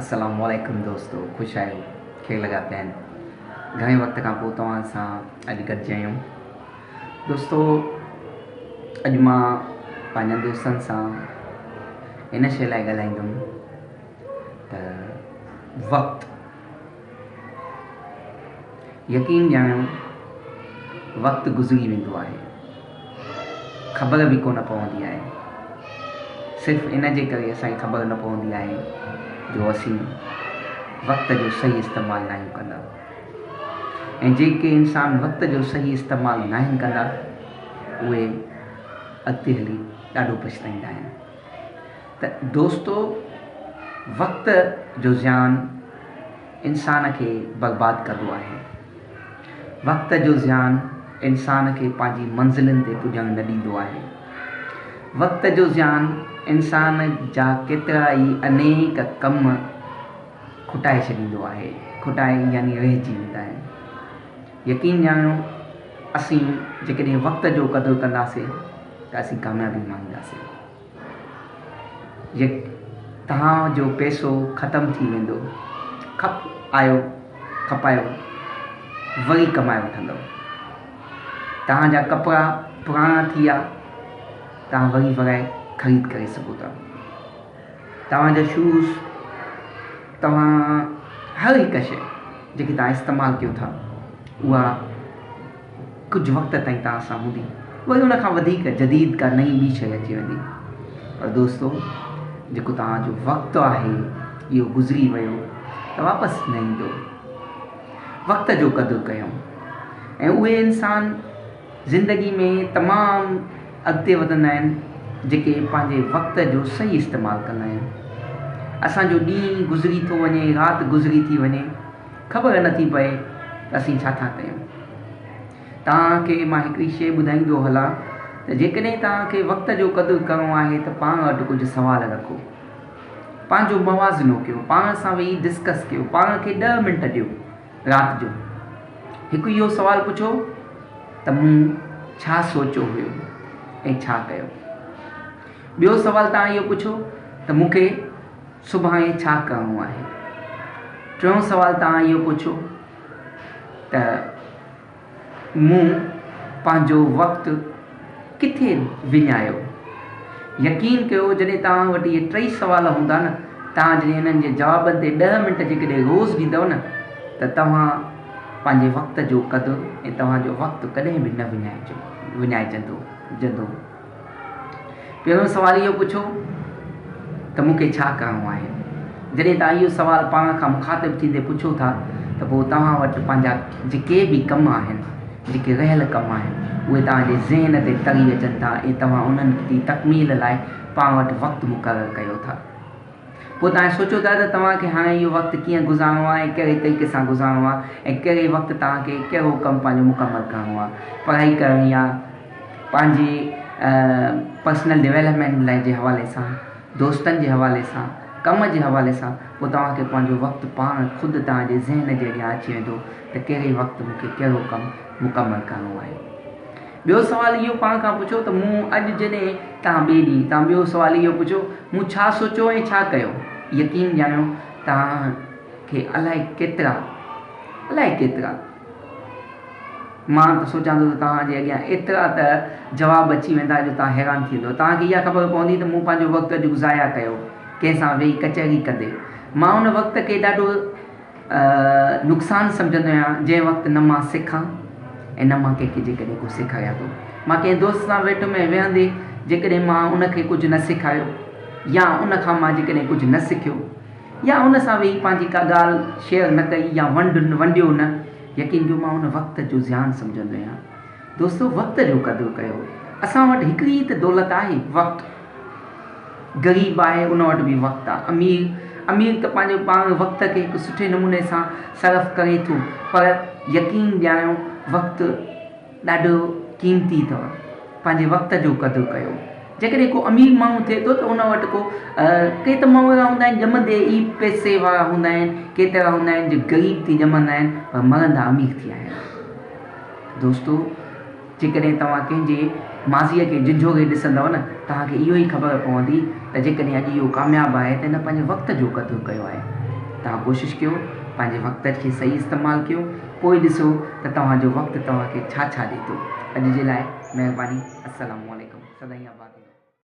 السلام عليڪم دوستو خوش آهيو خير لڳا پيا آهن گهڻي وقت کان پوء توهان سان اڄ گڏجي آهيون دوستو اڄ مان پنهنجن دوستن سان ان شي لاء ڳالهائيندم ته وقت يقين ڄاڻو وقت گذري ويندو آهي خبر به ڪونه پوندي آهي صرف ان جي ڪري اسان کي خبر نه پوندي آهي جو اسين وقت جو صحيح استعمال ناهيون ڪندا ۽ جيڪي انسان وقت جو صحيح استعمال ناهن ڪندا اهي اڳتي هلي ڏاڍو پڇتائيندا آهن ته دوستو وقت جو زيان انسان کي برباد ڪندو آهي. وقت جو زيان انسان کي پنهنجي منزلن تي پڄڻ نه ڏيندو آهي. وقت جو زيان انسان جا ڪيترا ئي انيڪ ڪم کٽائي ڇڏيندو آهي. کٽائي يعني رهجي ويندا آهن. يقين ڄاڻو اسين جيڪڏهن وقت جو قدر ڪنداسين ته اسين ڪاميابي ماڻينداسين. توهان جو پئسو ختم ٿي ويندو، کپ آيو کپايو وري ڪمائي وٺندؤ. توهان جا ڪپڙا پراڻا ٿي ويا، توهان وري ورائي خريد ڪري سگهو ٿا. توهان جا شوز، توهان هر هڪ شيء جيڪي توهان استعمال ڪيو ٿا اها ڪجهه وقت تائين توهان سان هوندي وري ان کان وڌيڪ جديد ڪا نئين ٻي شيء اچي ويندي پر دوستو جيڪو توهان جو وقت آهي اهو گذري ويو ته واپس نه ايندو وقت جو قدر ڪيو ۽ اهي انسان زندگي ۾ تمام اڳتي وڌندا آهن جيڪي پنهنجي وقت جو صحيح استعمال ڪندا آهن اسانجو ڏينهن گذري ٿو وڃي رات گذري ٿي وڃي خبر نه ٿي پئي ته اسين ڇا ٿا ڪيون. توهان کي مان هڪڙي شيء ٻڌائيندو هلان ته جيڪڏهن توهان کي وقت جو قدر ڪرڻو آهي ته پاڻ وٽ ڪجهه سوال رکو. پنهنجو موازنو ڪيو، پاڻ سان ويهي ڊسڪس ڪيو، پاڻ کي ڏهه منٽ ڏيو رات جو. هڪ اهو سوال پڇو ته مون ڇا سوچيو هيو ۽ ڇا ڪيو؟ ٻيو سوال توهان اهو پڇو ته مون کي سڀاڻي ڇا ڪرڻو آهي؟ ٽيون سوال توهان اهو پڇو ته مون پنهنجو وقت ڪٿي وڃايو؟ يقين ڪيو جڏهن توهان وٽ اهي ٽئي سوال هوندا نه توهان جڏهن انهن جي جوابن تي ڏهه منٽ جيڪڏهن روز ڏيندؤ نه ته توهان پنهنجي وقت جو قدر ۽ توهان جو وقت ڪڏهن به نه وڃائجندو جندو. پهريون سوال اهو پڇو ته مون کي ڇا ڪرڻو آهي؟ جڏهن توهان اهو سوال پاڻ کان مخاطب ٿيندي پڇو ٿا ته پوء توهان وٽ پنهنجا جيڪي به ڪم آهن، جيڪي رهيل ڪم آهن، اهي توهان جي ذهن تي تري اچن ٿا ۽ توهان انهن جي تڪميل لاء پاڻ وٽ وقت مقرر ڪيو ٿا. پوء توهان سوچو ٿا ته توهان کي هاڻي اهو وقت ڪيئن گذارڻو آهي ۽ ڪهڙي طريقي سان گذارڻو آهي ۽ ڪهڙي وقت توهان کي ڪهڙو ڪم پنهنجو مڪمل ڪرڻو آهي. پڙهائي ڪرڻي آهي، پنهنجي پرسنل ڊولپمينٽ لاء جي حوالي سان، دوستن جي حوالي سان، ڪم جي حوالي سان پوء توهان کي پنهنجو وقت پاڻ خود توهان جي ذهن جي اڳيان اچي ويندو ته ڪهڙي وقت مون کي ڪهڙو ڪم مڪمل ڪرڻو آهي. ٻيو سوال اهو پاڻ کان پڇو ته مون اڄ جڏهن توهان ٻئي ڏينهن توهان ٻيو سوال اهو پڇو مون ڇا سوچيو ۽ ڇا ڪيو؟ يقين ڄاڻيو توهان کي الائي ڪيترا الائي ڪيترا مان ته سوچان ٿو ته توهان جي اڳيان ايترا ته جواب اچي ويندا جو توهان حيران ٿي ويندو توهان کي اها خبر پوندي ته مون پنهنجو وقت اڄ ضايع ڪيو ڪنهن سان ويهي ڪچهري ڪندي مان ان وقت کي ڏاڍو نقصان سمجهندو آهيان جنهن وقت نه مان سکان ۽ نه مان ڪنهن کي جيڪڏهن ڪو سيکاريان ٿو مان ڪنهن دوست سان ويٺم ۽ ويهندي جيڪڏهن مان ان کي ڪجهه نه سيکاريو يا ان کان مان جيڪڏهن ڪجهه نه سکيو يا ان سان ويهي پنهنجي ڪا ڳالهه شيئر نه ڪئي يا ونڊ ونڊيو نه يقين جو مان ان وقت جو زيان سمجهندو آهيان دوستو وقت جو قدر ڪيو اسان وٽ هڪڙي ئي ته دولت آهي وقت غريب آهي ان وٽ به وقت آهي امير امير ته پنهنجو پاڻ وقت کي هڪ سٺي نموني سان صرف ڪري ٿو پر يقين ڄاڻو وقت ڏاڍو قيمتي اٿو پنهنجي وقت جو قدر ڪيو جيڪڏهن ڪو امير ماڻهو ٿئي ٿو ته ان وٽ ڪو ڪي ته ماڻهو اهڙا هوندا آهن ڄمندي ئي پئسي وارا هوندا آهن ڪيترا هوندا آهن جو غريب ٿي ڄمندا آهن پر مرندا امير ٿي آهن دوستو جيڪڏهن توهان ڪنهن جي ماضيء کي جهنجهوڙي ڏسندؤ نه توهان کي اهو ئي خبر پوندي ته جيڪڏهن اڄ اهو ڪامياب آهي ته هن پنهنجي وقت جو قدر ڪيو آهي. توهان ڪوشش ڪيو پنهنجي وقت کي صحيح استعمال ڪيو پوء ڏسو ته توهان جو وقت توهان کي ڇا ڇا ڏي ٿو. اڄ جي لاء مهرباني السلام عليڪم سدائين آباد هجو.